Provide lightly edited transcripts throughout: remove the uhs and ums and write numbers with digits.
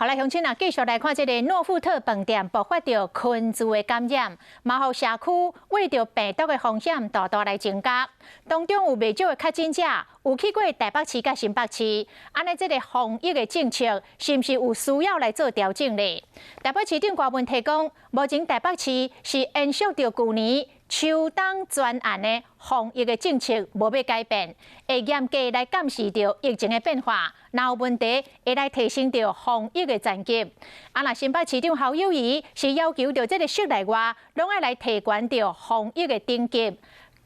好來，鄉親啊，繼續來看這个諾富特飯店爆發著群聚的感染，嘛予社區為著病毒的風險大大來增加。當中有袂少的確診者有去過台北市佮新北市，按呢這个防疫的政策是毋是有需要來做調整呢？台北市長柯文哲講，目前台北市是延續著舊年秋冬專案的防疫的政策，無欲改變，會嚴格來監視著疫情的變化，若有問題會來提升著防疫的層級。啊，若新北市長侯友宜是要求著這个室內外攏愛來提懸著防疫的等級，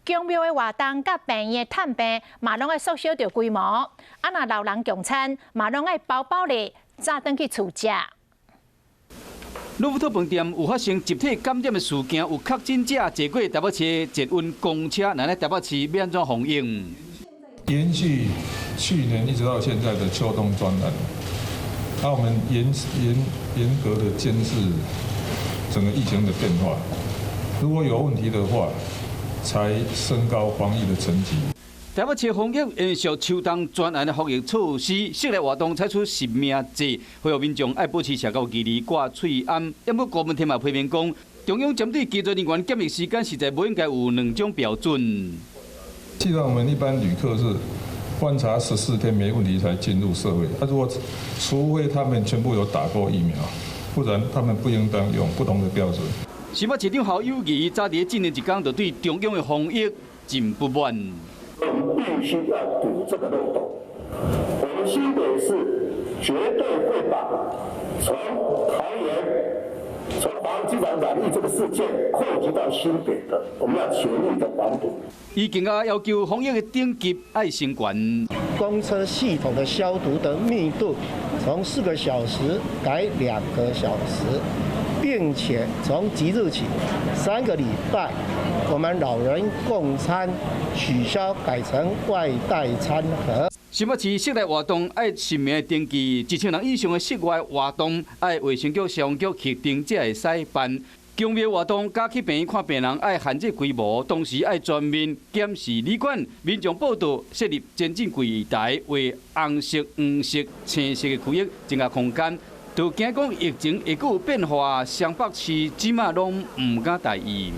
宮廟的活動佮病院的探病嘛攏愛縮小著規模。啊，若老人共餐嘛攏愛包包咧，早轉去厝食。諾富特飯店有發生集體感染的事件，有確診者坐過台北市捷運公車，來來台北市欲按怎防疫？延續去年一直到現在的秋冬專案，那我們嚴格的監視整個疫情的變化，如果有問題的話，才升高防疫的層級。台北市防疫延續秋冬專案的防疫措施，室內活動採取實名制，呼籲民眾愛保持社交距離、掛喙罨。不過柯文哲嘛批評講，中央針對機組人員檢疫時間實在無應該有兩種標準。既然我們一般旅客是觀察14天沒問題才進入社會，那如果除非他們全部有打過疫苗，不然他們不應當用不同的標準。新北市長侯友宜早佇今年一工就對中央的防疫真不滿。我們必須要堵這個漏洞。我們新北市絕對會把從桃園、從華航機場染疫這個事件擴及到新北的，我們要全力的防堵。伊更加要求防疫的等級愛升懸。公車系統的消毒的密度從4個小時改2個小時，並且從即日起3個禮拜，我們老人共餐取消，改成外帶餐盒。新北市室內活動愛實名登記，1000人以上的室外活動愛衛生局、消防局核定才會使辦。宮廟活動佮去病院看病人愛限制規模，同時愛全面檢視旅館。民眾報到設立專進櫃台，為紅色、黃色、青色的區域增加空間。就驚講疫情會閣有變化，雙北市這馬攏毋敢大意。